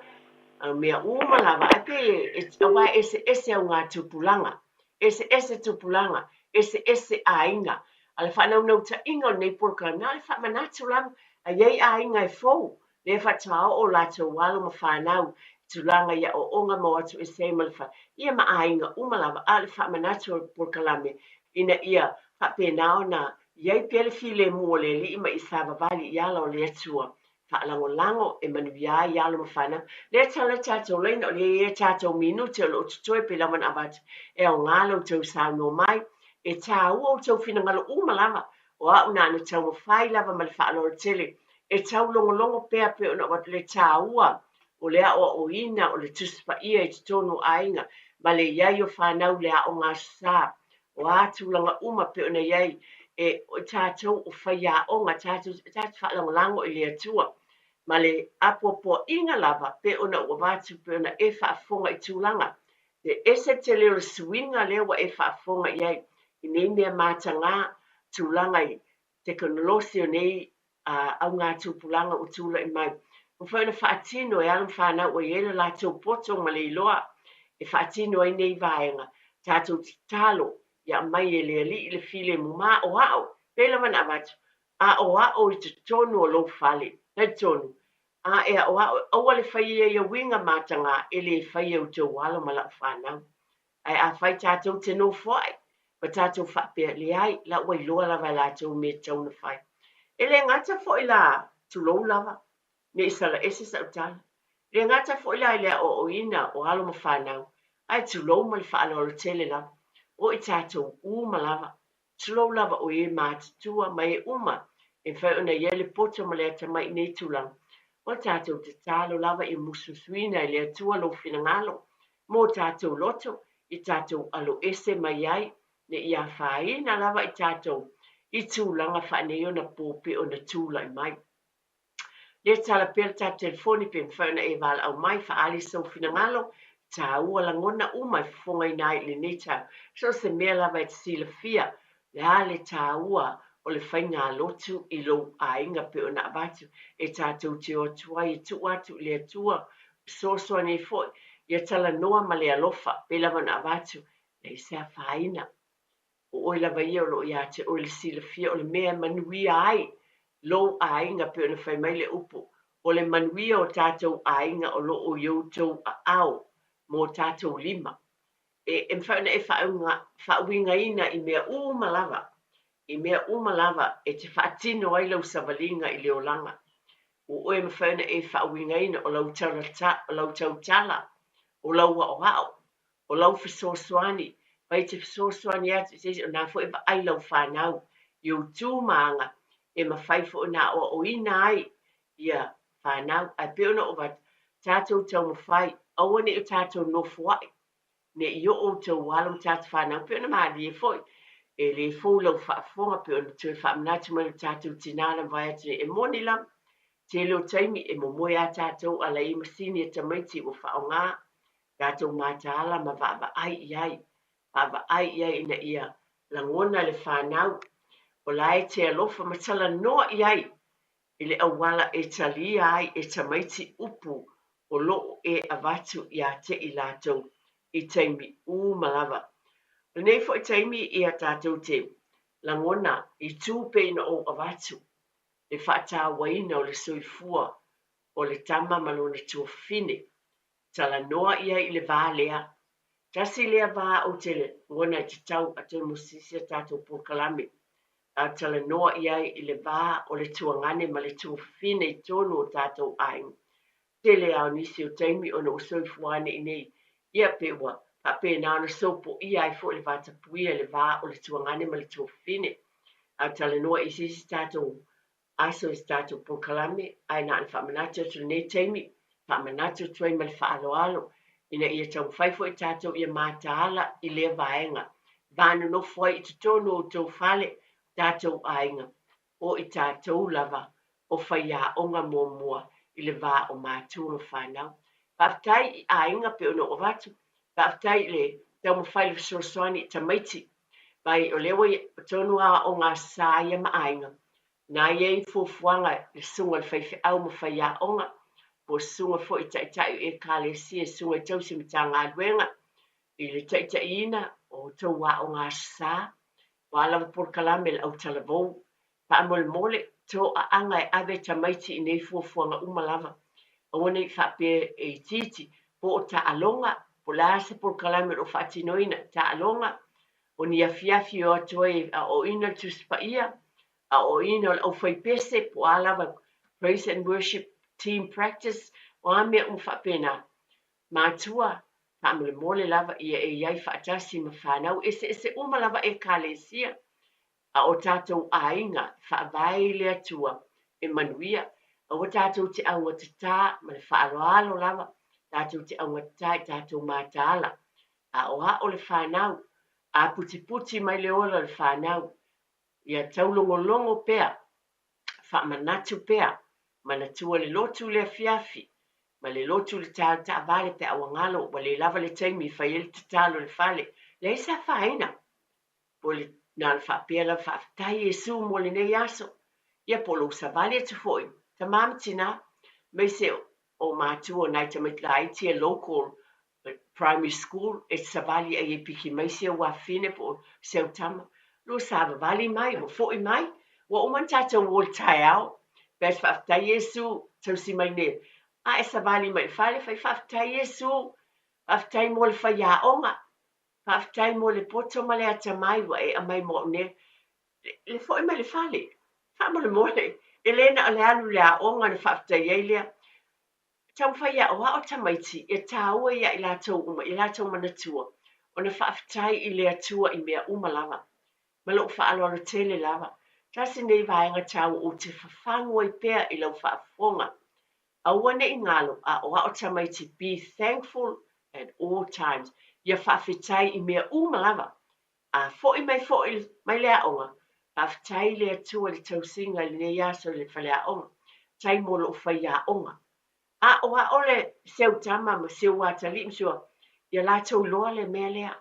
mea uma lava, ae pei e aua e eseese augatupulaga, eseese tupulaga, eseese aiga. A o le faanaunautaiga o lenei polokalame, na o le faamanatu lava, a i ai aiga e fou, lea faatoa oo latou alo ma fanau. tulaga i aoaoga ma o atu ese ai ma le fale, ia ma aiga uma lava, a o le faamanatu o le polokalame ina ia faapena ona i ai pea le filemu o le Alii ma ia savavali i ala o le Atua, faalagolago e manuia ai alo ma fanau. Lea tala tatou laina, o lea e i ai a tatou minute o lo o totoe pei lava ona avatu, e aoga lo outou saunoa mai, e taua outou finagalo uma lava, o au na ona taumafai lava ma le faaaloalo tele e taulogologo pea pei ona avatu le taua o le aoaoina o le Tusi Paia i totonu o aiga ma le i ai o fanau i le aoga Aso Sa. O a tulaga uma pei ona i ai e o tatou o faiaoga, tatou, tatou faalagolago i le Atua ma le apoapoaiga lava pei ona ou avatu, pei ona e faafofoga i tulaga le ese tele o le suiga lea ua e faafofoga i ai i nei mea mataga, tulaga i tekonolosi o nei augatupulaga ua tulai mai. Ua mafai ona faatino e alo ma fanau ua i ai le latou poto ma le iloa e faatino ai nei vaega. Tatou tatalo ia aumai e le Alii le filemu ma aoao, pei lava ona avatu, aoao i totonu o lou fale. Talitonu, a e aoao, aua le faia ia uiga mataga e le faia e outou alo ma lau fanau. Ae afai tatou te nofoai ma tatou faapea, Leai, la ua iloa lava e latou mea e tatau ona fai. E le gata foi la, tulou lava, ne i sala ese sau tala, e le gata foi la i le aoaoina o alo ma fanau, ae tulou ma le faaaloalo tele lava, o i tatou uma lava, tulou lava o e matutua ma e uma e mafai ona i ai le poto ma le atamai i nei tulaga. O tatou tatalo lava ia musumusuina e le Atua lou finagalo mo tatou loto i tatou aloese mai ai, ne i afaina lava i tatou i tulaga faaneionapo pei ona tulai mai. Lea tala pea le tatou telefoni pe mafai ona e valaau mai, faaali sou finagalo, taua lagona uma e fofogaina ai i lenei taeao. So o se mea lava e te silafia, le a le taua o le faigalotu i lou aiga pei ona avatu e tatou te o atu ai e tuu atu i le Atua, fesoasoani ai foi ia talanoa ma le alofa pei lava ona avatu, leai se afaina. O oe lava ia o lo o ia te oe le silafia o le mea e manuia ai lou aiga pei ona fai mai le upu, o le manuia o tatou aiga o lo o i outou aao ma o tatou lima. E, e mafai ona e faauigaina i mea uma lava, i mea uma lava e te faatino ai lau savaliga i le olaga. Ua oe mafai ona e faauigaina o lau o lau tautala, o lau aoao, o lau fesoasoani, fai te fesoasoani atu i se isi, o na foi e vaai lau fanau i ou tu ma aga e mafai foi ona aoaoina ai ia fanau. Ae pei ona ou avatu, tatou taumafai, aua ne i o tatou nofoai, ne i oo outou alo ma tatou fanau, pei ona malie foi, e le fou lau faafofoga, pei ona toe faamanatu mai lo tatou tinā na mavae atu nei, e moni lava, tele o taimi e momoe a tatou ala i masini a tamaiti ua faaaoga, tatou mataala ma vaavaai i ai, vaavaai i ai ina ia lagona le fanau o la e te alofa ma talanoa i ai i le auala e talia ai e tamaiti upu o lo o e avatu ia te i latou i taimi uma lava. O lenei foi taimi ia tatou te lagona i tu pei ona ou avatu le faatauaina o le soifua o le tama ma lona tuafafine. Talanoa i ai i le va lea. Tasi lea va ou te lagona e tatau a toe mosisi a tatou polokalame a talanoa i ai i le va o le tuagane ma le tuafafine i totonu o tatou aiga. Tele lava o nisi o taimi ona ua soifua ane i inei, ia pe ua faapena ona sopoia ai foi le vatapuia i le va o le tuagane ma le tuafafine. A talanoa i se isi tatou aso i se tatou polokalame, ae na ona faamanatu atu i lenei taimi, faamanatu atu ai ma le faaaloalo, ina ia taumafai foi tatou ia mataala i lea vaega, va nonofo ai i totonu o outou fale, tatou aiga, o i tatou lava o faiaoga muamua i le va o matua ma fanau. Faafetai i aiga pei ona ou avatu, faafetai i le taumafai i le fesoasoani i tamaiti, mai o lea ua tonu lava aoga sa ia ma aiga, na i ai fuafuaga le susuga i le faifeau ma faiaoga, po o susuga foi i taitai o Ekalesia, susuga i tausi Matagaluega, i le taitaiina o outou aoga sa, o a lava polokalame le autalavou. Faamolemole, toaaga e ave tamaiti i nei fuafuaga uma lava. Aua ne i faapea e itiiti, Po o taaloga, po o le a se polokalame o lo o faatinoina, taaloga, o ni afiafi e o atu ai e aoaoina le Tusi Paia, aoaoina o le aufaipese, po o a lava, praise and worship team practice, o a mea uma faapena. Matua, faamolemole lava ia e i ai faatasi ma fanau eseese uma lava Ekalesia, a o tatou aiga e faavae i le Atua e manuia. Aua tatou te augatatā ma le faaaloalo lava, tatou te augatatā i tatou mataala. Aoao le fanau, aputiputi mai le ola o le fanau, ia taulogologo pea, faamanatu pea, manatua le lotu i le afiafi, ma le lotu i le taavale pe a ua galo, ua le lava le taimi e fai ai le tatalo i le fale. Leai se afaina. Po o le na ona faapea lava, Faafetai Iesu mo lenei aso. Ia po o lou savali atu foi, tama ma tina, aemaise o matua o nai tamaiti laiti e local primary school e savali ai e piki mai si au afafine po o si au tama. Lua savavali mai, ua foi mai, ua uma ona tatou o i le taeao. Fai atu, Faafetai Iesu, tausi mai nei. A e savali mai i le fale, fai, Faafetai Iesu, faafetai mo le faiaoga. Faafetai mo le poto ma le atamai ua e aumai mo au nei. Le foi mai le fale, faamolemole, e le na o le alu i le aoga ona faafetai ai lea. Taumafai e aoao tamaiti e taua ia i latou uma, i latou manatua, ona faafetai i le Atua i mea uma lava. Ma lou faaaloalo tele lava. Tasi lenei vaega taua ou te fafagu ai pea i lau faafofoga. Aua ne i galo, aoao tamaiti be thankful at all times, ia faafetai i mea uma lava. A foi mai foi mai le aoga, faafetai i le Atua i le tausiga i lenei aso i le faleaoga, faafetai mo lou faiaoga. Aoao le si au tama ma si ou atalii ma si ou, ia latou iloa le mea lea.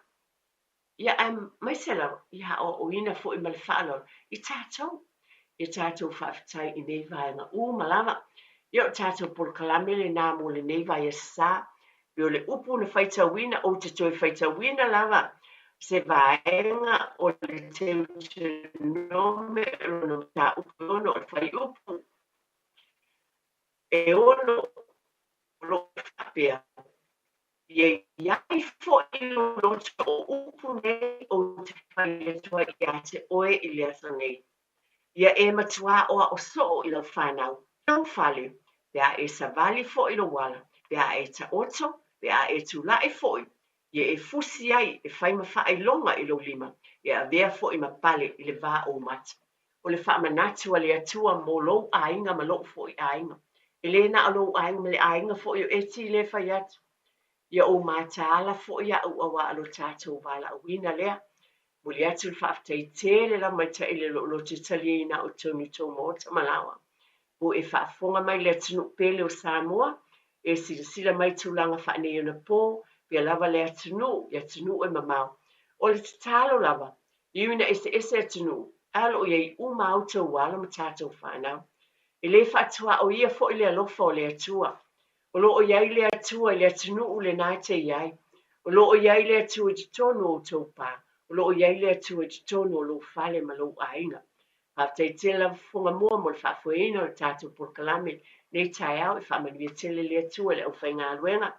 Ia aemaise lava ia aoaoina foi ma le faaaloalo i tatou. Ia tatou faafetai i nei vaega uma lava. Ia o tatou polokalame lenā mo lenei vaiaso sa. Pei o le upu na faitauina, ou te toe faitauina lava se vaega o le Teutenome lona mataupu e ono o le fuaiupu e ono o lo o faapea. Ia i ai foi lou loto o upu nei ou te fai atu ai ia te oe i le aso nei. Ia e matuā aoao soo i lau fanau, lou fale, pe a e savali foi lou ala, pe a e taoto, pe a e tulaʻi foi, ia e fusi ai e fai ma faailoga i lou lima, e avea foi ma pale i le va o ou mata. O le faamanatu a le Atua mo lou aiga ma loʻu foi aiga. E le na o lou aiga ma le aiga foi o Eti lea e fai atu. Ia ou mataala foi aʻu auā o lo tatou valaauina lea. Momoli atu le faafetai tele lava mai taʻile o lou loto e taliaina au i totonu i tou maota ma laoa. Po e faafofoga mai le atunuu pele o Samoa, e silasila mai tulaga faaneionapo, pea lava le atunuu i atunuu e mamao. O le tatalo lava, E ui ina eseese atunuu, ae o lo o i ai uma a outou alo ma tatou fanau. E le faatuaoia foi le alofa o le Atua. O lo o i ai le Atua i le atunuu lenā e te i ai. O lo o i ai le Atua i totonu o outou pā. O lo o i ai le Atua i totonu o lou fale ma lou aiga. Faafetai tele lava Fofoga Moa mo le faafoeina o le tatou polokalame nei taeao. E faamanuia tele le Atua i le aufaigaluega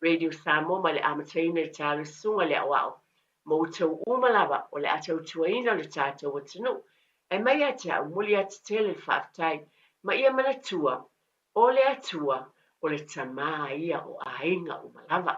Radio Samoa mai le amataina i le taeao le susuga i le aoao ma outou uma lava o le a tautuaina lo tatou atunuu. Ae mai ia te au, momoli atu tele le faafetai ma ia manatua, o le Atua, o le Tama ia o aiga uma lava.